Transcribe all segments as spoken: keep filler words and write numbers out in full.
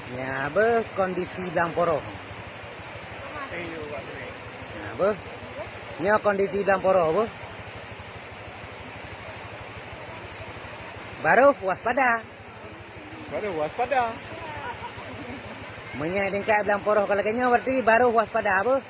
Nyan beuh kondisi blang poroh. Nyan beuh. Nyoe kondisi blang poroh beuh. Barô waspada. Barô waspada. Meunyoe tingkat blang poroh ka lagèe nyoe, berarti barô waspada beuh.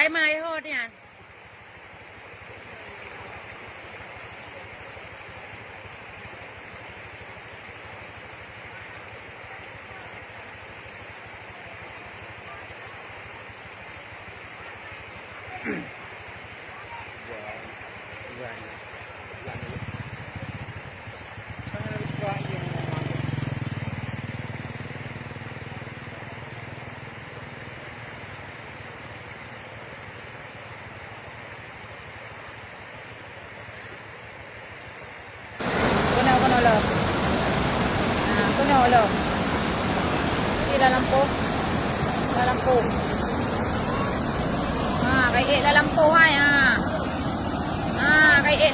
Hai ma, hai ho tian. Keunoe, keunoe lom. Ha, keunoe lom. Di dalam po. Dalam po. Ha, kai ék dalam po hai, ha. Ha, kai ék